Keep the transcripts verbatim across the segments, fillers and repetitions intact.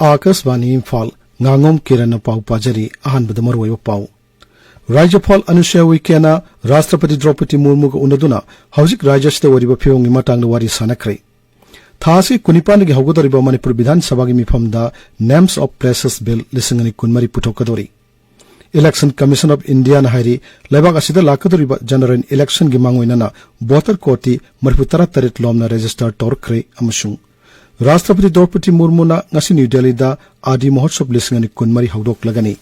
ꯑꯥꯀꯥꯁꯕꯥꯅꯤ ꯏꯝꯐꯥꯜ, ꯉꯥꯉꯣꯝ ꯀꯤꯔꯟꯅ ꯄꯥꯎ ꯄꯥꯖꯔꯤ꯫ ꯑꯍꯥꯟꯕꯗ ꯃꯔꯨꯑꯣꯏꯕ ꯄꯥꯎ꯫ ꯔꯥꯖ꯭ꯌꯄꯥꯜ ꯑꯅꯨꯁꯨꯏꯌꯥ ꯎꯏꯀꯦꯅ ꯔꯥꯁꯇ꯭ꯔꯄꯇꯤ ꯗ꯭ꯔꯧꯄꯗꯤ ꯃꯨꯔꯃꯨꯒ ꯎꯅꯗꯨꯅ ꯍꯧꯖꯤꯛ ꯔꯥꯖ꯭ꯌ ꯑꯁꯤꯗ ꯑꯣꯏꯔꯤꯕ ꯐꯤꯕꯝꯒꯤ ꯃꯇꯥꯡꯗ ꯋꯥꯔꯤ ꯁꯥꯅꯈ꯭ꯔꯦ꯫ ꯊꯥ ꯑꯁꯤ ꯀꯨꯟꯅꯤꯄꯥꯟꯗꯒꯤ ꯍꯧꯒꯗꯧꯔꯤꯕ ꯃꯅꯤꯄꯨꯔ ꯕꯤꯙꯥꯟ ꯁꯚꯥꯒꯤ ꯃꯤꯐꯝꯗ Names of Places Bill ꯂꯤꯁꯤꯡ ꯑꯅꯤ ꯀꯨꯟꯃꯔꯤ ꯄꯨꯊꯣꯛꯀꯗꯧꯔꯤ꯫ Election Commission of Indiaꯅ ꯍꯥꯏꯔꯤ, ꯂꯩꯕꯥꯛ ꯑꯁꯤꯗ ꯂꯥꯛꯀꯗꯧꯔꯤꯕ general electionꯒꯤ ꯃꯥꯡꯑꯣꯏꯅꯅ voter ꯀꯣꯇꯤ ꯃꯔꯤꯐꯨ ꯇꯔꯥ ꯇꯔꯦꯠ ꯂꯣꯝꯅ register ꯇꯧꯔꯛꯈ꯭ꯔꯦ ꯑꯃꯁꯨꯡ ꯔꯥꯁꯇ꯭ꯔꯄꯇꯤ ꯗ꯭ꯔꯧꯄꯗꯤ ꯃꯨꯔꯃꯨꯅ ꯉꯁꯤ ꯅ꯭ꯌꯨ ꯗꯦꯜꯂꯤꯗ ꯑꯥꯗꯤ ꯃꯍꯣꯠꯁꯕ ꯂꯤꯁꯤꯡ ꯑꯅꯤ ꯀꯨꯟꯃꯔꯤ ꯍꯧꯗꯣꯛꯂꯒꯅꯤ꯫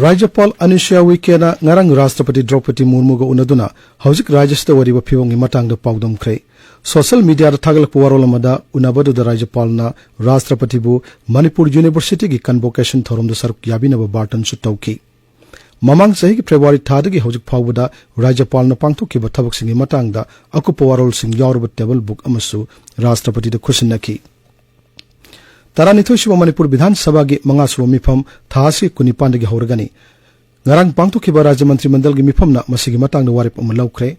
ꯔꯥꯖ꯭ꯌꯄꯥꯜ ꯑꯅꯨꯁꯨꯏꯌꯥ ꯎꯏꯀꯦꯅ ꯉꯔꯥꯡ ꯔꯥꯁꯇ꯭ꯔꯄꯇꯤ ꯗ꯭ꯔꯧꯄꯗꯤ ꯃꯨꯔꯃꯨꯒ ꯎꯅꯗꯨꯅ ꯍꯧꯖꯤꯛ ꯔꯥꯖ꯭ꯌꯁꯤꯗ ꯑꯣꯏꯔꯤꯕ ꯐꯤꯕꯝꯒꯤ ꯃꯇꯥꯡꯗ ꯄꯥꯎꯗꯝꯈ꯭ꯔꯦ꯫ Social mediaꯗ ꯊꯥꯒꯠꯂꯛꯄ ꯋꯥꯔꯣꯜ ꯑꯃꯗ ꯎꯅꯕꯗꯨꯗ ꯔꯥꯖ꯭ꯌꯄꯥꯜꯅ ꯔꯥꯁꯇ꯭ꯔꯄꯇꯤꯕꯨ ꯃꯅꯤꯄꯨꯔ ꯌꯨꯅꯤꯚꯔꯁꯤꯇꯤꯒꯤ convocation ꯊꯧꯔꯝꯗ ꯁꯔꯨꯛ ꯌꯥꯕꯤꯅꯕ ꯕꯥꯔꯇꯟꯁꯨ ꯇꯧꯈꯤ꯫ ꯃꯃꯥꯡ ꯆꯍꯤꯒꯤ ꯐꯦꯕ꯭ꯔꯨꯋꯥꯔꯤ ꯊꯥꯗꯒꯤ ꯍꯧꯖꯤꯛ ꯐꯥꯎꯕꯗ ꯔꯥꯖ꯭ꯌꯄꯥꯜꯅ ꯄꯥꯡꯊꯣꯛꯈꯤꯕ ꯊꯕꯛꯁꯤꯡꯒꯤ ꯃꯇꯥꯡꯗ ꯑꯀꯨꯞꯄ ꯋꯥꯔꯣꯜꯁꯤꯡ ꯌꯥꯎꯔꯕ table book ꯑꯃꯁꯨ ꯔꯥꯁꯇ꯭ꯔꯄꯇꯤꯗ ꯈꯨꯠꯁꯤꯟꯅꯈꯤ꯫ ꯇꯔꯥꯅꯤꯊꯣꯏꯁꯨꯕ ꯃꯅꯤꯄꯨꯔ ꯕꯤꯙꯥꯟ ꯁꯚꯥꯒꯤ ꯃꯉꯥꯁꯨꯕ ꯃꯤꯐꯝ ꯊꯥ ꯑꯁꯤ ꯀꯨꯟꯅꯤꯄꯥꯟꯗꯒꯤ ꯍꯧꯔꯒꯅꯤ꯫ ꯉꯔꯥꯡ ꯄꯥꯡꯊꯣꯛꯈꯤꯕ ꯔꯥꯖ꯭ꯌ ꯃꯟꯇ꯭ꯔꯤ ꯃꯟꯗꯜꯒꯤ ꯃꯤꯐꯝꯅ ꯃꯁꯤꯒꯤ ꯃꯇꯥꯡꯗ ꯋꯥꯔꯦꯞ ꯑꯃ ꯂꯧꯈ꯭ꯔꯦ꯫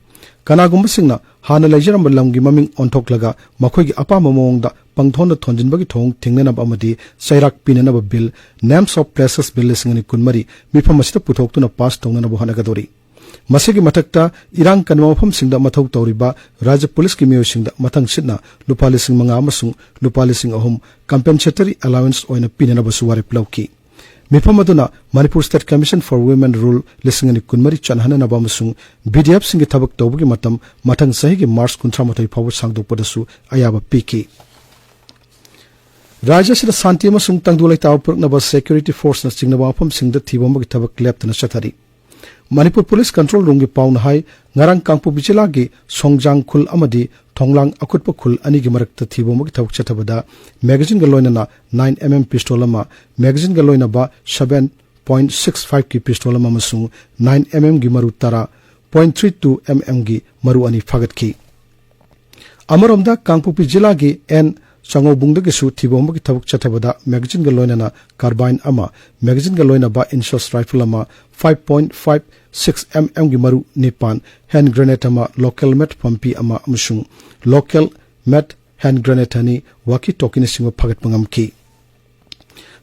ꯀꯅꯥꯒꯨꯝꯕꯁꯤꯡꯅ ꯍꯥꯟꯅ ꯂꯩꯖꯔꯝꯕ ꯂꯝꯒꯤ ꯃꯃꯤꯡ ꯑꯣꯟꯊꯣꯛꯂꯒ ꯃꯈꯣꯏꯒꯤ ꯑꯄꯥꯝꯕ ꯃꯑꯣꯡꯗ ꯄꯪꯊꯣꯟꯗ ꯊꯣꯟꯖꯤꯟꯕꯒꯤ ꯊꯧꯑꯣꯡ ꯊꯤꯡꯅꯅꯕ ꯑꯃꯗꯤ ꯆꯩꯔꯥꯛ ꯄꯤꯅꯅꯕ Bill, Names of Places Bill ꯂꯤꯁꯤꯡ ꯑꯅꯤ ꯀꯨꯟꯃꯔꯤ ꯃꯤꯐꯝ ꯑꯁꯤꯗ ꯄꯨꯊꯣꯛꯇꯨꯅ pass ꯇꯧꯅꯅꯕ ꯍꯣꯠꯅꯒꯗꯧꯔꯤ꯫ ꯃꯁꯤꯒꯤ ꯃꯊꯛꯇ ꯏꯔꯥꯡ ꯀꯟꯕ ꯃꯐꯝꯁꯤꯡꯗ ꯃꯊꯧ ꯇꯧꯔꯤꯕ ꯔꯥꯖ꯭ꯌ ꯄꯨꯂꯤꯁꯀꯤ ꯃꯤꯑꯣꯏꯁꯤꯡꯗ ꯃꯊꯪꯁꯤꯠꯅ ꯂꯨꯄꯥ ꯂꯤꯁꯤꯡ ꯃꯉꯥ ꯑꯃꯁꯨꯡ ꯂꯨꯄꯥ ꯂꯤꯁꯤꯡ ꯑꯍꯨꯝ compensatory allowance ꯑꯣꯏꯅ ꯄꯤꯅꯅꯕꯁꯨ ꯋꯥꯔꯦꯞ ꯂꯧꯈꯤ꯫ ꯃꯤꯐꯝ ꯑꯗꯨꯅ Manipur State Commission for Women Rule ꯂꯤꯁꯤꯡ ꯑꯅꯤ ꯀꯨꯟꯃꯔꯤ ꯆꯠꯅꯍꯟꯅꯅꯕ ꯑꯃꯁꯨꯡ BDFꯁꯤꯡꯒꯤ ꯊꯕꯛ ꯇꯧꯕꯒꯤ ꯃꯇꯝ ꯃꯊꯪ ꯆꯍꯤꯒꯤ ꯃꯥꯔꯆ ꯀꯨꯟꯊ꯭ꯔꯥ ꯃꯥꯊꯣꯏ ꯐꯥꯎꯕ ꯁꯥꯡꯗꯣꯛꯄꯗꯁꯨ ꯑꯌꯥꯕ ꯄꯤꯈꯤ꯫ ꯔꯥꯖ꯭ꯌ ꯑꯁꯤꯗ ꯁꯥꯟꯇꯤ ꯑꯃꯁꯨꯡ ꯇꯪꯗꯨ ꯂꯩꯇꯥꯕ ꯄꯨꯔꯛꯅꯕ security forceꯅ ꯆꯤꯡꯅꯕ ꯃꯐꯝꯁꯤꯡꯗ ꯊꯤꯕ ꯑꯃꯒꯤ ꯊꯕꯛ ꯂꯦꯞꯇꯅ ꯆꯠꯊꯔꯤ꯫ ꯃꯅꯤꯄꯨꯔ ꯄꯨꯂꯤꯁ control roomꯒꯤ ꯄꯥꯎꯅ ꯍꯥꯏ, ꯉꯔꯥꯡ ꯀꯥꯡꯄꯣꯛꯄꯤ ꯖꯤꯂꯥꯒꯤ ꯁꯣꯡꯖꯥꯡ ꯈꯨꯜ ꯑꯃꯗꯤ ꯊꯣꯡꯂꯥꯡ ꯑꯀꯨꯠꯄ ꯈꯨꯜ ꯑꯅꯤꯒꯤ ꯃꯔꯛꯇ ꯊꯤꯕ ꯑꯃꯒꯤ ꯊꯕꯛ ꯆꯠꯊꯕꯗ magazineꯒ ꯂꯣꯏꯅꯅ nine MM pistol ꯑꯃ, magazineꯒ ꯂꯣꯏꯅꯕ seven point six fiveꯀꯤ pistol ꯑꯃ ꯑꯃꯁꯨꯡ nine MMꯒꯤ ꯃꯔꯨ ꯇꯔꯥ, point three two MMꯒꯤ ꯃꯔꯨ ꯑꯅꯤ ꯐꯥꯒꯠꯈꯤ꯫ ꯑꯃꯔꯣꯝꯗ ꯀꯥꯡꯄꯣꯛꯄꯤ ꯖꯤꯂꯥꯒꯤ N ꯆꯉꯧꯕꯨꯡꯗꯒꯤꯁꯨ ꯊꯤꯕ ꯍꯨꯝꯕꯒꯤ ꯊꯕꯛ ꯆꯠꯊꯕꯗ magazine ꯒ ꯂꯣꯏꯅꯅ carbine ꯑꯃ, magazine ꯒ ꯂꯣꯏꯅꯕ inshos rifle ꯑꯃ, five point five six M M ꯒꯤ ꯃꯔꯨ ꯅꯤꯄꯥꯟ, hand grenade ꯑꯃ, local made ꯄꯝꯄꯤ ꯑꯃ ꯑꯃꯁꯨꯡ local made hand grenade ꯑꯅꯤ, walkie talkie ꯅꯆꯤꯡꯕ ꯐꯥꯒꯠꯄ ꯉꯝꯈꯤ꯫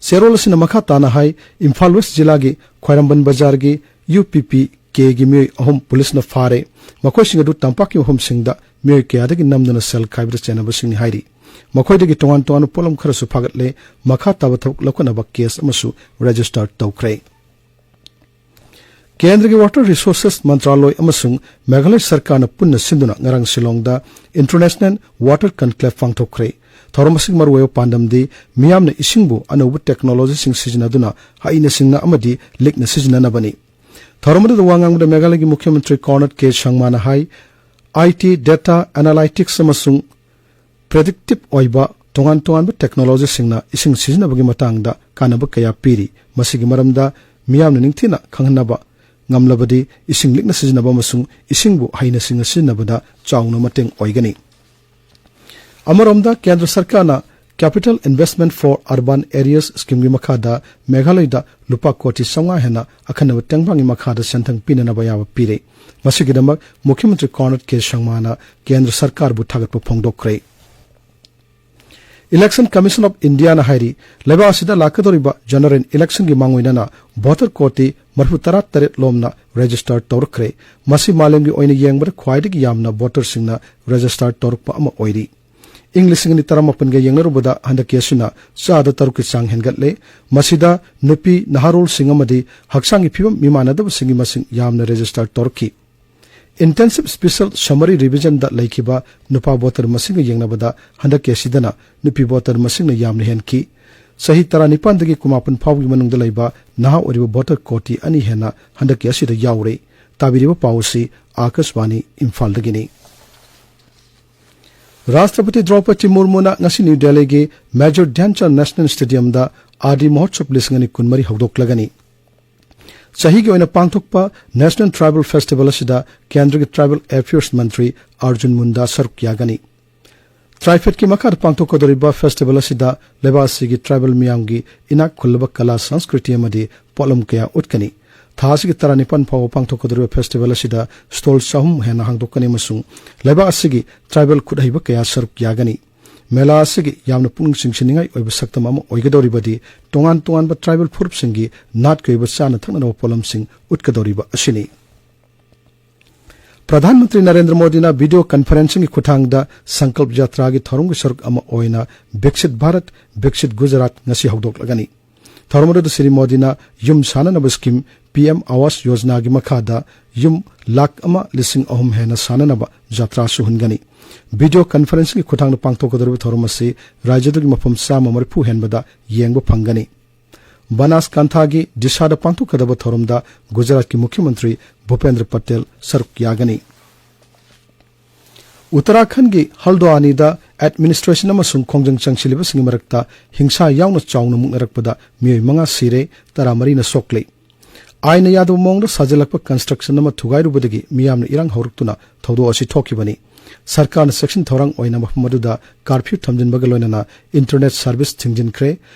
ꯆꯦꯔꯣꯜ ꯑꯁꯤꯅ ꯃꯈꯥ ꯇꯥꯅ ꯍꯥꯏ, ꯏꯝꯐꯥꯜ ꯋꯦꯁ ꯖꯤꯂꯥꯒꯤ ꯈ꯭ꯋꯥꯏꯔꯝꯕꯟ ꯕꯖꯥꯔꯒꯤ U P P K ꯒꯤ ꯃꯤꯑꯣꯏ ꯑꯍꯨꯝ ꯄꯨꯂꯤꯁꯅ ꯐꯥꯔꯦ꯫ ꯃꯈꯣꯏꯁꯤꯡ ꯑꯗꯨ ꯇꯝꯄꯥꯛꯀꯤ ꯃꯐꯝꯁꯤꯡꯗ ꯃꯤꯑꯣꯏ ꯀꯌꯥꯗꯒꯤ ꯅꯝꯗꯨꯅ ꯁꯦꯜ ꯈꯥꯏꯕꯗ ꯆꯦꯟꯅꯕꯁꯤꯡꯅꯤ ꯍꯥꯏꯔꯤ꯫ ꯃꯈꯣꯏꯗꯒꯤ ꯇꯣꯉꯥꯟ ꯇꯣꯉꯥꯟꯕ ꯄꯣꯠꯂꯝ ꯈꯔꯁꯨ ꯐꯥꯒꯠꯂꯦ꯫ ꯃꯈꯥ ꯇꯥꯕ ꯊꯕꯛ ꯂꯧꯈꯠꯅꯕ case ꯑꯃꯁꯨ register ꯇꯧꯈ꯭ꯔꯦ꯫ ꯀꯦꯟꯗ꯭ꯔꯒꯤ Water Resources ꯃꯟꯇ꯭ꯔꯥꯂꯣꯏ ꯑꯃꯁꯨꯡ ꯃꯦꯘꯥꯂꯌ ꯁꯔꯀꯥꯔꯅ ꯄꯨꯟꯅ ꯁꯤꯟꯗꯨꯅ ꯉꯔꯥꯡ ꯁꯤꯂꯣꯡꯗ International Water Conclave ꯄꯥꯡꯊꯣꯛꯈ꯭ꯔꯦ꯫ ꯊꯧꯔꯝ ꯑꯁꯤꯒꯤ ꯃꯔꯨꯑꯣꯏꯕ ꯄꯥꯟꯗꯝꯗꯤ ꯃꯤꯌꯥꯝꯅ ꯏꯁꯤꯡꯕꯨ ꯑꯅꯧꯕ technology ꯁꯤꯡ ꯁꯤꯖꯤꯟꯅꯗꯨꯅ ꯍꯩꯅ ꯁꯤꯡꯅ ꯑꯃꯗꯤ ꯂꯤꯛꯅ ꯁꯤꯖꯤꯟꯅꯅꯕꯅꯤ꯫ ꯊꯧꯔꯝ ꯑꯗꯨꯗ ꯋꯥ ꯉꯥꯡꯕꯗ ꯃꯦꯘꯥꯂꯌꯒꯤ ꯃꯨꯈ꯭ꯌ ꯃꯟꯇ꯭ꯔꯤ ꯀꯣꯅꯔꯥꯗ ꯀꯦ ꯁꯪꯃꯥꯅ ꯍꯥꯏ, I T, data analytics ꯑꯃꯁꯨꯡ predictive ꯑꯣꯏꯕ ꯇꯣꯉꯥꯟ ꯇꯣꯉꯥꯟꯕ technology ꯁꯤꯡꯅ ꯏꯁꯤꯡ ꯁꯤꯖꯤꯟꯅꯕꯒꯤ ꯃꯇꯥꯡꯗ ꯀꯥꯟꯅꯕ ꯀꯌꯥ ꯄꯤꯔꯤ꯫ ꯃꯁꯤꯒꯤ ꯃꯔꯝꯗ ꯃꯤꯌꯥꯝꯅ ꯅꯤꯡꯊꯤꯅ ꯈꯪꯍꯟꯅꯕ ꯉꯝꯂꯕꯗꯤ ꯏꯁꯤꯡ ꯂꯤꯛꯅ ꯁꯤꯖꯤꯟꯅꯕ ꯑꯃꯁꯨꯡ ꯏꯁꯤꯡꯕꯨ ꯍꯩꯅ ꯁꯤꯡꯅ ꯁꯤꯖꯤꯟꯅꯕꯗ ꯆꯥꯎꯅ ꯃꯇꯦꯡ ꯑꯣꯏꯒꯅꯤ꯫ ꯑꯃꯔꯣꯝꯗ ꯀꯦꯟꯗ꯭ꯔ ꯁꯔꯀꯥꯔꯅ Capital Investment for Urban Areas Scheme ꯒꯤ ꯃꯈꯥꯗ ꯃꯦꯘꯥꯂꯌꯗ ꯂꯨꯄꯥ ꯀꯣꯇꯤ ꯆꯥꯝꯃꯉꯥ ꯍꯦꯟꯅ ꯑꯈꯟꯅꯕ ꯇꯦꯡꯕꯥꯡꯒꯤ ꯃꯈꯥꯗ ꯁꯦꯟꯊꯪ ꯄꯤꯅꯅꯕ ꯑꯌꯥꯕ ꯄꯤꯔꯦ꯫ ꯃꯁꯤꯒꯤꯗꯃꯛ ꯃꯨꯈ꯭ꯌ ꯃꯟꯇ꯭ꯔꯤ ꯀꯣꯅꯔꯥꯗ ꯀꯦ ꯁꯪꯃꯥꯅ ꯀꯦꯟꯗ꯭ꯔ ꯁꯔꯀꯥꯔꯕꯨ ꯊꯥꯒꯠꯄ ꯐꯣꯡꯗꯣꯛꯈ꯭ꯔꯦ꯫ Election Commission of India ꯅ ꯍꯥꯏꯔꯤ, ꯂꯩꯕꯥꯛ ꯑꯁꯤꯗ ꯂꯥꯛꯀꯗꯧꯔꯤꯕ general election ꯒꯤ ꯃꯥꯡꯑꯣꯏꯅꯅ voter ꯀꯣꯇꯤ ꯃꯔꯤꯐꯨ ꯇꯔꯥ ꯇꯔꯦꯠ ꯂꯣꯝꯅ register ꯇꯧꯔꯛꯈ꯭ꯔꯦ꯫ ꯃꯁꯤ ꯃꯥꯂꯦꯝꯒꯤ ꯑꯣꯏꯅ ꯌꯦꯡꯕꯗ ꯈ꯭ꯋꯥꯏꯗꯒꯤ ꯌꯥꯝꯅ voter ꯁꯤꯡꯅ register ꯇꯧꯔꯛꯄ ꯑꯃ ꯑꯣꯏꯔꯤ꯫ ꯏꯪ ꯂꯤꯁꯤꯡ ꯑꯅꯤ ꯇꯔꯥꯃꯥꯄꯟꯒ ꯌꯦꯡꯅꯔꯨꯕꯗ ꯍꯟꯗꯛꯀꯤ ꯑꯁꯤꯅ ꯆꯥꯗ ꯇꯔꯨꯛꯀꯤ ꯆꯥꯡ ꯍꯦꯟꯒꯠꯂꯦ꯫ ꯃꯁꯤꯗ ꯅꯨꯄꯤ ꯅꯍꯥꯔꯣꯜꯁꯤꯡ ꯑꯃꯗꯤ ꯍꯛꯆꯥꯡꯒꯤ ꯐꯤꯕꯝ ꯃꯤꯃꯥꯟꯅꯗꯕꯁꯤꯡꯒꯤ ꯃꯁꯤꯡ ꯌꯥꯝꯅ register ꯇꯧꯔꯛꯈꯤ꯫ Intensive Special Summary Revision ꯗ ꯂꯩꯈꯤꯕ ꯅꯨꯄꯥ voter ꯃꯁꯤꯡꯒ ꯌꯦꯡꯅꯕꯗ ꯍꯟꯗꯛꯀꯤ ꯑꯁꯤꯗꯅ ꯅꯨꯄꯤ voter ꯃꯁꯤꯡꯅ ꯌꯥꯝꯅ ꯍꯦꯟꯈꯤ꯫ ꯆꯍꯤ ꯇꯔꯥꯅꯤꯄꯥꯟꯗꯒꯤ ꯀꯨꯟꯃꯥꯄꯟ ꯐꯥꯎꯕꯒꯤ ꯃꯅꯨꯡꯗ ꯂꯩꯕ ꯅꯍꯥ ꯑꯣꯏꯔꯤꯕ voter ꯀꯣꯇꯤ ꯑꯅꯤ ꯍꯦꯟꯅ ꯍꯟꯗꯛꯀꯤ ꯑꯁꯤꯗ ꯌꯥꯎꯔꯦ꯫ ꯇꯥꯕꯤꯔꯤꯕ ꯄꯥꯎ ꯑꯁꯤ ꯑꯥꯀꯥꯁꯕꯥꯅꯤ ꯏꯝꯐꯥꯜꯗꯒꯤꯅꯤ꯫ ꯔꯥꯁꯇ꯭ꯔꯄꯇꯤ ꯗ꯭ꯔꯧꯄꯗꯤ ꯃꯨꯔꯃꯨꯅ ꯉꯁꯤ ꯅ꯭ꯌꯨ ꯗꯦꯜꯂꯤꯒꯤ Major Dhyan Chand National Stadium ꯗ ꯑꯥꯔꯗꯤ ꯃꯍꯣꯠꯁꯕ ꯂꯤꯁꯤꯡ ꯑꯅꯤ ꯀꯨꯟꯃꯔꯤ ꯍꯧꯗꯣꯛꯂꯒꯅꯤ꯫ ꯆꯍꯤꯒꯤ ꯑꯣꯏꯅ ꯄꯥꯡꯊꯣꯛꯄ National Tribal Festival ꯑꯁꯤꯗ ꯀꯦꯟꯗ꯭ꯔꯒꯤ Tribal Affairs ꯃꯟꯇ꯭ꯔꯤ ꯑꯔꯖꯨꯟ ꯃꯨꯟꯗꯥ ꯁꯔꯨꯛ ꯌꯥꯒꯅꯤ꯫ ꯇ꯭ꯔꯥꯏꯐꯦꯠꯀꯤ ꯃꯈꯥꯗ ꯄꯥꯡꯊꯣꯛꯀꯗꯧꯔꯤꯕ ꯐꯦꯁꯇꯤꯚꯦꯜ ꯑꯁꯤꯗ ꯂꯩꯕꯥꯛ ꯑꯁꯤꯒꯤ ꯇ꯭ꯔꯥꯏꯕꯦꯜ ꯃꯤꯌꯥꯝꯒꯤ ꯏꯅꯥꯛ ꯈꯨꯜꯂꯕ ꯀꯂꯥ, ꯁꯪꯁꯀ꯭ꯔꯤꯇꯤ ꯑꯃꯗꯤ ꯄꯣꯠꯂꯝ ꯀꯌꯥ ꯎꯠꯀꯅꯤ꯫ ꯊꯥ ꯑꯁꯤꯒꯤ ꯇꯔꯥꯅꯤꯄꯥꯟ ꯐꯥꯎꯕ ꯄꯥꯡꯊꯣꯛꯀꯗꯧꯔꯤꯕ ꯐꯦꯁꯇꯤꯚꯦꯜ ꯑꯁꯤꯗ ꯁ꯭ꯇꯣꯜ ꯆꯍꯨꯝ ꯍꯦꯟꯅ ꯍꯥꯡꯗꯣꯛꯀꯅꯤ ꯑꯃꯁꯨꯡ ꯂꯩꯕꯥꯛ ꯑꯁꯤꯒꯤ ꯇ꯭ꯔꯥꯏꯕꯦꯜ ꯈꯨꯠꯍꯩꯕ ꯀꯌꯥ ꯁꯔꯨꯛ ꯌꯥꯒꯅꯤ꯫ ꯃꯦꯂꯥ ꯑꯁꯤꯒꯤ ꯌꯥꯝꯅ ꯄꯨꯛꯅꯤꯡ ꯆꯤꯡꯁꯤꯟꯅꯤꯡꯉꯥꯏ ꯑꯣꯏꯕ ꯁꯛꯇꯝ ꯑꯃ ꯑꯣꯏꯒꯗꯧꯔꯤꯕꯗꯤ ꯇꯣꯉꯥꯟ ꯇꯣꯉꯥꯟꯕ ꯇ꯭ꯔꯥꯏꯕꯦꯜ ꯐꯨꯔꯨꯞꯁꯤꯡꯒꯤ ꯅꯥꯠꯀꯤ ꯑꯣꯏꯕ ꯆꯥꯅ ꯊꯛꯅꯅꯕ ꯄꯣꯠꯂꯝꯁꯤꯡ ꯎꯠꯀꯗꯧꯔꯤꯕ ꯑꯁꯤꯅꯤ꯫ ꯄ꯭ꯔꯙꯥꯟ ꯃꯟꯇ꯭ꯔꯤ ꯅꯔꯦꯟꯗ꯭ꯔ ꯃꯣꯗꯤꯅ ꯚꯤꯗꯤꯑꯣ ꯀꯟꯐꯔꯦꯟꯁꯤꯡꯒꯤ ꯈꯨꯠꯊꯥꯡꯗ ꯁꯪꯀꯜꯞ ꯌꯥꯇ꯭ꯔꯥꯒꯤ ꯊꯧꯔꯝꯒꯤ ꯁꯔꯨꯛ ꯑꯃ ꯑꯣꯏꯅ ꯕꯤꯛꯁꯤꯠ ꯚꯥꯔꯠ, ꯕꯤꯛꯁꯤꯠ ꯒꯨꯖꯔꯥꯠ ꯉꯁꯤ ꯍꯧꯗꯣꯛꯂꯒꯅꯤ꯫ ꯊꯧꯔꯝ ꯑꯗꯨꯗ ꯁ꯭ꯔꯤ ꯃꯣꯗꯤꯅ ꯌꯨꯝ ꯁꯥꯅꯅꯕ ꯁ꯭ꯀꯤꯝ ꯄꯤ ꯑꯦꯝ ꯑꯋꯥꯁ ꯌꯣꯖꯅꯥꯒꯤ ꯃꯈꯥꯗ ꯌꯨꯝ ꯂꯥꯈ ꯑꯃ ꯂꯤꯁꯤꯡ ꯑꯍꯨꯝ ꯍꯦꯟꯅ ꯁꯥꯅꯅꯕ ꯖꯥꯇ꯭ꯔꯥꯁꯨ ꯍꯨꯟꯒꯅꯤ꯫ ꯚꯤꯗꯤꯑꯣ ꯀꯟꯐꯔꯦꯟꯁꯤꯡꯒꯤ ꯈꯨꯠꯊꯥꯡꯗ ꯄꯥꯡꯊꯣꯛꯀꯗꯧꯔꯤꯕ ꯊꯧꯔꯝ ꯑꯁꯤ ꯔꯥꯖ꯭ꯌꯗꯨꯒꯤ ꯃꯐꯝ ꯆꯥꯝꯃ ꯃꯔꯤꯐꯨ ꯍꯦꯟꯕꯗ ꯌꯦꯡꯕ ꯐꯪꯒꯅꯤ꯫ ꯕꯅꯥꯁꯀꯥꯟꯊꯥꯒꯤ ꯗꯤꯁꯥꯗ ꯄꯥꯡꯊꯣꯛꯀꯗꯕ ꯊꯧꯔꯝꯗ ꯒꯨꯖꯔꯥꯠꯀꯤ ꯃꯨꯈ꯭ꯌ ꯃꯟꯇ꯭ꯔꯤ ꯚꯨꯄꯦꯟꯗ꯭ꯔ ꯄꯇꯦꯜ ꯁꯔꯨꯛ ꯌꯥꯒꯅꯤ꯫ ꯎꯠꯇꯔꯥꯈꯟꯗꯒꯤ ꯍꯜꯗ꯭ꯋꯥꯅꯤꯗ ꯑꯦꯗꯃꯤꯅꯤꯁꯇ꯭ꯔꯦꯁꯟ ꯑꯃꯁꯨꯡ ꯈꯣꯡꯖꯪ ꯆꯪꯁꯤꯜꯂꯤꯕꯁꯤꯡꯒꯤ ꯃꯔꯛꯇ ꯍꯤꯡꯁꯥ ꯌꯥꯎꯅ ꯆꯥꯎꯅ ꯃꯨꯛꯅꯔꯛꯄꯗ ꯃꯤꯑꯣꯏ ꯃꯉꯥ ꯁꯤꯔꯦ, ꯇꯔꯥꯃꯔꯤꯅ ꯁꯣꯛꯂꯦ꯫ ꯑꯥꯏꯟꯅ ꯌꯥꯗꯕ ꯃꯑꯣꯡꯗ ꯁꯥꯖꯤꯜꯂꯛꯄ ꯀꯟꯁꯇ꯭ꯔꯛꯁꯟ ꯑꯃ ꯊꯨꯒꯥꯏꯔꯨꯕꯗꯒꯤ ꯃꯤꯌꯥꯝꯅ ꯏꯔꯥꯡ ꯍꯧꯔꯛꯇꯨꯅ ꯊꯧꯗꯣꯛ ꯑꯁꯤ ꯊꯣꯛꯈꯤꯕꯅꯤ꯫ ꯁꯔꯀꯥꯔꯅ ꯆꯦꯛꯁꯤꯟ ꯊꯧꯔꯥꯡ ꯑꯣꯏꯅ ꯃꯐꯝ ꯑꯗꯨꯗ ꯀꯥꯔꯐ꯭ꯌꯨ ꯊꯝꯖꯤꯟꯕꯒ ꯂꯣꯏꯅꯅ ꯏꯟꯇꯔꯅꯦꯠ ꯁꯔꯚꯤꯁ ꯊꯤꯡꯖꯤꯟꯈ꯭ꯔꯦ꯫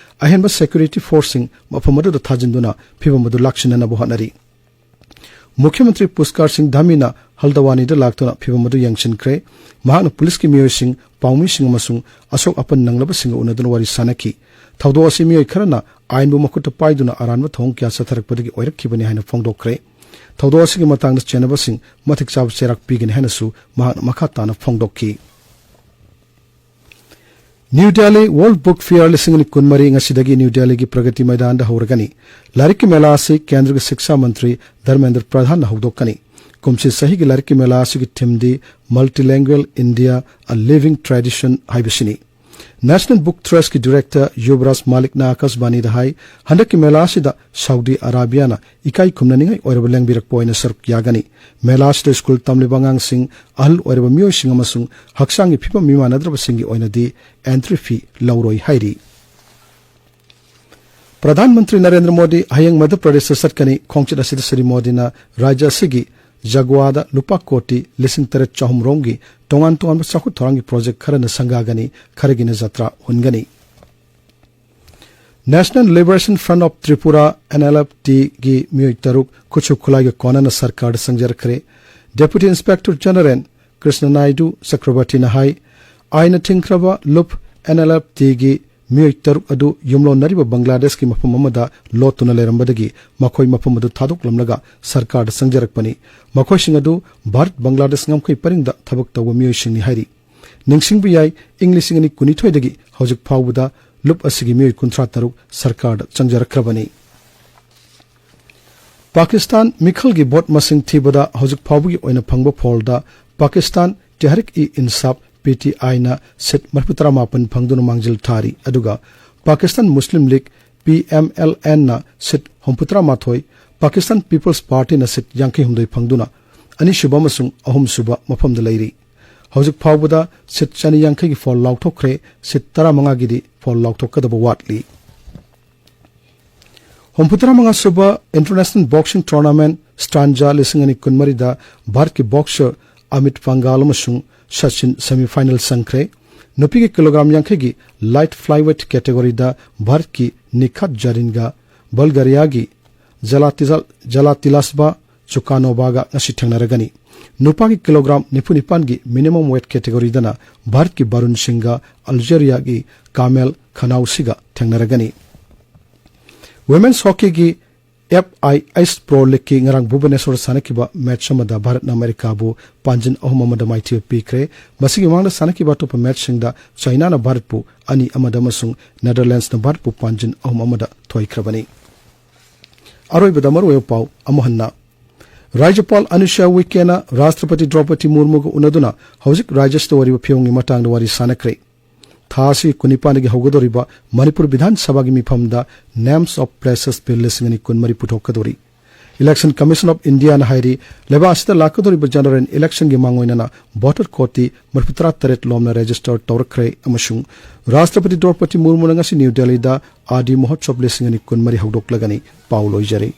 ꯑꯍꯦꯟꯕ ꯁꯦꯀ꯭ꯌꯨꯔꯤꯇꯤ ꯐꯣꯔꯁꯁꯤꯡ ꯃꯐꯝ ꯑꯗꯨꯗ ꯊꯥꯖꯤꯟꯗꯨꯅ ꯐꯤꯚꯝ ꯑꯗꯨ ꯂꯥꯛꯁꯤꯟꯅꯅꯕ ꯍꯣꯠꯅꯔꯤ꯫ ꯃꯨꯈ꯭ꯌ ꯃꯟꯇ꯭ꯔꯤ ꯄꯨꯁꯀꯥꯔ ꯁꯤꯡ ꯙꯥꯃꯤꯅ ꯍꯜꯗꯋꯥꯅꯤꯗ ꯂꯥꯛꯇꯨꯅ ꯐꯤꯚꯝ ꯑꯗꯨ ꯌꯦꯡꯁꯤꯟꯈ꯭ꯔꯦ꯫ ꯃꯍꯥꯛꯅ ꯄꯨꯂꯤꯁꯀꯤ ꯃꯤꯑꯣꯏꯁꯤꯡ, ꯄꯥꯎꯃꯤꯁꯤꯡ ꯑꯃꯁꯨꯡ ꯑꯁꯣꯛ ꯑꯄꯟ ꯅꯪꯂꯕꯁꯤꯡꯒ ꯎꯅꯗꯨꯅ ꯋꯥꯔꯤ ꯁꯥꯅꯈꯤ꯫ ꯊꯧꯗꯣꯛ ꯑꯁꯤ ꯃꯤꯑꯣꯏ ꯈꯔꯅ ꯑꯥꯏꯟꯕꯨ ꯃꯈꯨꯠꯇ ꯄꯥꯏꯗꯨꯅ ꯑꯔꯥꯟꯕ ꯊꯧꯑꯣꯡ ꯀꯌꯥ ꯆꯠꯊꯔꯛꯄꯗꯒꯤ ꯑꯣꯏꯔꯛꯈꯤꯕꯅꯤ ꯍꯥꯏꯅ ꯐꯣꯡꯗꯣꯛꯈ꯭ꯔꯦ꯫ ꯊꯧꯗꯣꯛ ꯑꯁꯤꯒꯤ ꯃꯇꯥꯡꯗ ꯆꯦꯟꯅꯕꯁꯤꯡ ꯃꯇꯤꯛ ꯆꯥꯕ ꯆꯩꯔꯥꯛ ꯄꯤꯒꯅꯤ ꯍꯥꯏꯅꯁꯨ ꯃꯍꯥꯛꯅ ꯃꯈꯥ ꯇꯥꯅ ꯐꯣꯡꯗꯣꯛꯈꯤ꯫ New Delhi world book fair ꯂꯤꯁꯤꯡ ꯑꯅꯤ ꯀꯨꯟꯃꯔꯤ ꯉꯁꯤꯗꯒꯤ ꯅ꯭ꯌꯨ ꯗꯦꯜꯂꯤꯒꯤ ꯄ꯭ꯔꯒꯇꯤ ꯃꯩꯗꯥꯟꯗ ꯍꯧꯔꯒꯅꯤ꯫ ꯂꯥꯏꯔꯤꯛꯀꯤ ꯃꯦꯂꯥ ꯑꯁꯤ ꯀꯦꯟꯗ꯭ꯔꯒꯤ ꯁꯤꯛꯁꯥ ꯃꯟꯇ꯭ꯔꯤ ꯙꯔꯃꯦꯟꯗ꯭ꯔ ꯄ꯭ꯔꯙꯥꯟꯅ ꯍꯧꯗꯣꯛꯀꯅꯤ꯫ ꯀꯨꯝꯁꯤ ꯆꯍꯤꯒꯤ ꯂꯥꯏꯔꯤꯛꯀꯤ ꯃꯦꯂꯥ ꯑꯁꯤꯒꯤ ꯊꯤꯝꯗꯤ Multilingual India, A Living Tradition ꯍꯥꯏꯕꯁꯤꯅꯤ꯫ ꯅꯦꯁꯅꯦꯜ ꯕꯨꯛ ꯇ꯭ꯔꯁꯀꯤ ꯗꯤꯔꯦꯛꯇꯔ ꯌꯨꯕꯔꯥꯖ ꯃꯥꯂꯤꯛꯅ ꯑꯥꯀꯥꯁꯕꯥꯅꯤꯗ ꯍꯥꯏ, ꯍꯟꯗꯛꯀꯤ ꯃꯦꯂꯥ ꯑꯁꯤꯗ ꯁꯥꯎꯗꯤ ꯑꯔꯥꯕꯤꯌꯥꯅ ꯏꯀꯥꯏ ꯈꯨꯝꯅꯅꯤꯡꯉꯥꯏ ꯑꯣꯏꯔꯕ ꯂꯦꯡꯕꯤꯔꯛꯄ ꯑꯣꯏꯅ ꯁꯔꯨꯛ ꯌꯥꯒꯅꯤ꯫ ꯃꯦꯂꯥ ꯑꯁꯤꯗ ꯁ꯭ꯀꯨꯜ ꯇꯝꯂꯤꯕ ꯑꯉꯥꯡꯁꯤꯡ, ꯑꯍꯜ ꯑꯣꯏꯔꯕ ꯃꯤꯑꯣꯏꯁꯤꯡ ꯑꯃꯁꯨꯡ ꯍꯛꯆꯥꯡꯒꯤ ꯐꯤꯕꯝ ꯃꯤꯃꯥꯟꯅꯗ꯭ꯔꯕꯁꯤꯡꯒꯤ ꯑꯣꯏꯅꯗꯤ ꯑꯦꯟꯇ꯭ꯔꯤ ꯐꯤ ꯂꯧꯔꯣꯏ ꯍꯥꯏꯔꯤ꯫ ꯄ꯭ꯔꯙꯥꯟ ꯃꯟꯇ꯭ꯔꯤ ꯅꯔꯦꯟꯗ꯭ꯔ ꯃꯣꯗꯤ ꯍꯌꯦꯡ ꯃꯙ꯭ꯌ ꯄ꯭ꯔꯗꯦꯁꯇ ꯆꯠꯀꯅꯤ꯫ ꯈꯣꯡꯆꯠ ꯑꯁꯤꯗ ꯁ꯭ꯔꯤ ꯃꯣꯗꯤꯅ ꯔꯥꯖ꯭ꯌ ꯑꯁꯤꯒꯤ ꯖꯒꯋꯥꯗ ꯂꯨꯄꯥ ꯀꯣꯇꯤ ꯂꯤꯁꯤꯡ ꯇꯔꯦꯠ ꯆꯍꯨꯝ ꯔꯣꯝꯒꯤ ꯇꯣꯉꯥꯟ ꯇꯣꯉꯥꯟꯕ ꯆꯥꯎꯈꯠ ꯊꯧꯔꯥꯡꯒꯤ ꯄ꯭ꯔꯣꯖꯦꯛ ꯈꯔꯅ ꯁꯪꯒꯥꯒꯅꯤ, ꯈꯔꯒꯤꯅ ꯖꯇ꯭ꯔꯥ ꯍꯨꯟꯒꯅꯤ꯫ National Liberation Front of Tripura, NLFT ꯒꯤ ꯃꯤꯑꯣꯏ ꯇꯔꯨꯛ ꯈꯨꯠꯁꯨ ꯈꯨꯠꯂꯥꯏꯒ ꯀꯣꯟꯅꯅ ꯁꯔꯀꯥꯔꯗ ꯆꯪꯖꯔꯛꯈ꯭ꯔꯦ꯫ Deputy Inspector General Krishna Naidu ꯆꯀ꯭ꯔꯕꯔꯇꯤꯅ ꯍꯥꯏ, ꯑꯥꯏꯟꯅ ꯊꯤꯡꯈ꯭ꯔꯕ ꯂꯨꯞ NLFT ꯒꯤ ꯃꯤꯑꯣꯏ ꯇꯔꯨꯛ ꯑꯗꯨ ꯌꯨꯝꯂꯣꯟꯅꯔꯤꯕ ꯕꯪꯒ꯭ꯂꯥꯗꯦꯁꯀꯤ ꯃꯐꯝ ꯑꯃꯗ ꯂꯣꯠꯇꯨꯅ ꯂꯩꯔꯝꯕꯗꯒꯤ ꯃꯈꯣꯏ ꯃꯐꯝ ꯑꯗꯨ ꯊꯥꯗꯣꯛꯂꯝꯂꯒ ꯁꯔꯀꯥꯔꯗ ꯆꯪꯖꯔꯛꯄꯅꯤ꯫ ꯃꯈꯣꯏꯁꯤꯡ ꯑꯗꯨ ꯚꯥꯔꯠ ꯕꯪꯒ꯭ꯂꯥꯗꯦꯁ ꯉꯝꯈꯩ ꯄꯔꯤꯡꯗ ꯊꯕꯛ ꯇꯧꯕ ꯃꯤꯑꯣꯏꯁꯤꯡꯅꯤ ꯍꯥꯏꯔꯤ꯫ ꯅꯤꯡꯁꯤꯡꯕ ꯌꯥꯏ, ꯏꯪ ꯂꯤꯁꯤꯡ ꯑꯅꯤ ꯀꯨꯟꯅꯤꯊꯣꯏꯗꯒꯤ ꯍꯧꯖꯤꯛ ꯐꯥꯎꯕꯗ ꯂꯨꯞ ꯑꯁꯤꯒꯤ ꯃꯤꯑꯣꯏ ꯀꯨꯟꯊ꯭ꯔꯥ ꯇꯔꯨꯛ ꯁꯔꯀꯥꯔꯗ ꯆꯪꯖꯔꯛꯈ꯭ꯔꯕꯅꯤ꯫ ꯄꯥꯀꯤꯁꯇꯥꯟ ꯃꯤꯈꯜꯒꯤ ꯚꯣꯠ ꯃꯁꯤꯡ ꯊꯤꯕꯗ ꯍꯧꯖꯤꯛ ꯐꯥꯎꯕꯒꯤ ꯑꯣꯏꯅ ꯐꯪꯕ ꯐꯣꯜꯗ ꯄꯥꯀꯤꯁꯇꯥꯟ ꯇꯦꯍꯔꯤꯛ ꯏ ꯏꯟꯁꯥꯐ, PTI ꯅ ꯁꯤꯠ ꯃꯔꯤꯐꯨꯇꯔꯥ ꯃꯥꯄꯟ ꯐꯪꯗꯨꯅ ꯃꯥꯡꯖꯤꯜ ꯊꯥꯔꯤ꯫ ꯑꯗꯨꯒ ꯄꯥꯀꯤꯁꯇꯥꯟ ꯃꯨꯁꯂꯤꯝ ꯂꯤꯒ, PMLN ꯅ ꯁꯤꯠ ꯍꯨꯝꯐꯨꯇꯔꯥ ꯃꯥꯊꯣꯏ, ꯄꯥꯀꯤꯁꯇꯥꯟ ꯄꯤꯄꯜꯁ ꯄꯥꯔꯇꯤꯅ ꯁꯤꯠ ꯌꯥꯡꯈꯩ ꯍꯨꯝꯗꯣꯏ ꯐꯪꯗꯨꯅ ꯑꯅꯤꯁꯨꯕ ꯑꯃꯁꯨꯡ ꯑꯍꯨꯝꯁꯨꯕ ꯃꯐꯝꯗ ꯂꯩꯔꯤ꯫ ꯍꯧꯖꯤꯛ ꯐꯥꯎꯕꯗ ꯁꯤꯠ ꯆꯅꯤ ꯌꯥꯡꯈꯩꯒꯤ ꯐꯣꯜ ꯂꯥꯎꯊꯣꯛꯈ꯭ꯔꯦ, ꯁꯤꯠ ꯇꯔꯥꯃꯉꯥꯒꯤꯗꯤ ꯐꯣꯜ ꯂꯥꯎꯊꯣꯛꯀꯗꯕ ꯋꯥꯠꯂꯤ꯫ ꯍꯨꯝꯐꯨꯇꯔꯥ ꯃꯉꯥ ꯁꯨꯕ International Boxing Tournament ꯁ꯭ꯇꯥꯟꯖꯥ ꯂꯤꯁꯤꯡ ꯑꯅꯤ ꯀꯨꯟꯃꯔꯤꯗ ꯚꯥꯔꯠꯀꯤ ꯕꯣꯛꯁꯔ ꯑꯃꯤꯠ ꯄꯪꯒꯥꯜ ꯑꯃꯁꯨꯡ ꯁꯆꯤꯟ semi final ꯆꯪꯈ꯭ꯔꯦ꯫ ꯅꯨꯄꯤꯒꯤ ꯀꯤꯂꯣꯒ꯭ꯔꯥꯝ ꯌꯥꯡꯈꯩꯒꯤ light flyweight category ꯗ ꯚꯥꯔꯠꯀꯤ ꯅꯤꯈꯥꯠ ꯖꯔꯤꯟꯒ ꯕꯜꯒꯔꯤꯌꯥꯒꯤ ꯖꯂꯥꯇꯤꯖ-, ꯖꯂꯥꯇꯤꯂꯥꯁꯕꯥ ꯆꯨꯀꯥꯅꯣꯕꯥꯒ ꯉꯁꯤ ꯊꯦꯡꯅꯔꯒꯅꯤ꯫ ꯅꯨꯄꯥꯒꯤ ꯀꯤꯂꯣꯒ꯭ꯔꯥꯝ ꯅꯤꯐꯨ ꯅꯤꯄꯥꯟꯒꯤ minimum weight category ꯗꯅ ꯚꯥꯔꯠꯀꯤ ꯕꯔꯨꯟ ꯁꯤꯡꯒ ꯑꯜꯖꯦꯔꯤꯌꯥꯒꯤ ꯀꯥꯃꯦꯜ ꯈꯅꯥꯎꯁꯤꯒ ꯊꯦꯡꯅꯔꯒꯅꯤ꯫ Women's hockey ꯒꯤ FIH Pro League ꯀꯤ ꯉꯔꯥꯡ ꯚꯨꯕꯅꯦꯁꯣꯔ ꯁꯥꯟꯅꯈꯤꯕ ꯃꯦꯠꯆ ꯑꯃꯗ ꯚꯥꯔꯠꯅ ꯑꯃꯦꯔꯤꯀꯥꯕꯨ ꯄꯥꯟꯖꯤꯟ ꯑꯍꯨꯝ ꯑꯃꯗ ꯃꯥꯏꯊꯤꯕ ꯄꯤꯈ꯭ꯔꯦ꯫ ꯃꯁꯤꯒꯤ ꯃꯃꯥꯡꯗ ꯁꯥꯟꯅꯈꯤꯕ ꯑꯇꯣꯞꯄ ꯃꯦꯠꯆꯁꯤꯡꯗ ꯆꯥꯏꯅꯥꯅ ꯚꯥꯔꯠꯄꯨ ꯑꯅꯤ ꯑꯃꯗ ꯑꯃꯁꯨꯡ ꯅꯦꯗꯔꯂꯦꯟꯗꯁꯅ ꯚꯥꯔꯠꯄꯨ ꯄꯥꯟꯖꯤꯟ ꯑꯍꯨꯝ ꯑꯃꯗ ꯊꯣꯏꯈ꯭ꯔꯕꯅꯤ꯫ ꯑꯔꯣꯏꯕꯗ ꯃꯔꯨꯑꯣꯏꯕ ꯄꯥꯎ ꯑꯃꯨꯛ ꯍꯟꯅ꯫ ꯔꯥꯖ꯭ꯌꯄꯥꯜ ꯑꯅꯨꯁ꯭ꯌꯥ ꯎꯏꯀꯦꯅ ꯔꯥꯁꯇ꯭ꯔꯄꯇꯤ ꯗ꯭ꯔꯧꯄꯗꯤ ꯃꯨꯔꯃꯨꯒ ꯎꯅꯗꯨꯅ ꯍꯧꯖꯤꯛ ꯔꯥꯖ꯭ꯌꯁꯤꯗ ꯑꯣꯏꯔꯤꯕ ꯐꯤꯕꯝꯒꯤ ꯃꯇꯥꯡꯗ ꯋꯥꯔꯤ ꯁꯥꯟꯅꯈ꯭ꯔꯦ꯫ ꯊꯥ ꯑꯁꯤꯒꯤ ꯀꯨꯟꯅꯤꯄꯥꯟꯗꯒꯤ ꯍꯧꯒꯗꯧꯔꯤꯕ ꯃꯅꯤꯄꯨꯔ ꯕꯤꯙꯥꯟ ꯁꯚꯥꯒꯤ ꯃꯤꯐꯝꯗ Names of Places Bill ꯂꯤꯁꯤꯡ ꯑꯅꯤ ꯀꯨꯟꯃꯔꯤ ꯄꯨꯊꯣꯛꯀꯗꯧꯔꯤ꯫ Election Commission of Indiaꯅ ꯍꯥꯏꯔꯤ, ꯂꯩꯕꯥꯛ ꯑꯁꯤꯗ ꯂꯥꯛꯀꯗꯧꯔꯤꯕ general electionꯒꯤ ꯃꯥꯡꯑꯣꯏꯅꯅ voter ꯀꯣꯇꯤ ꯃꯔꯤꯐꯨꯇꯔꯥ ꯇꯔꯦꯠ ꯂꯣꯝꯅ register ꯇꯧꯔꯛꯈ꯭ꯔꯦ ꯑꯃꯁꯨꯡ ꯔꯥꯁꯇ꯭ꯔꯄꯇꯤ ꯗ꯭ꯔꯧꯄꯗꯤ ꯃꯨꯔꯃꯨꯅ ꯉꯁꯤ ꯅ꯭ꯌꯨ ꯗꯦꯜꯂꯤꯗ ꯑꯥꯗꯤ ꯃꯍꯣꯠꯁꯕ ꯂꯤꯁꯤꯡ ꯑꯅꯤ ꯀꯨꯟꯃꯔꯤ ꯍꯧꯗꯣꯛꯂꯒꯅꯤ꯫ ꯄꯥꯎ ꯂꯣꯏꯖꯔꯦ꯫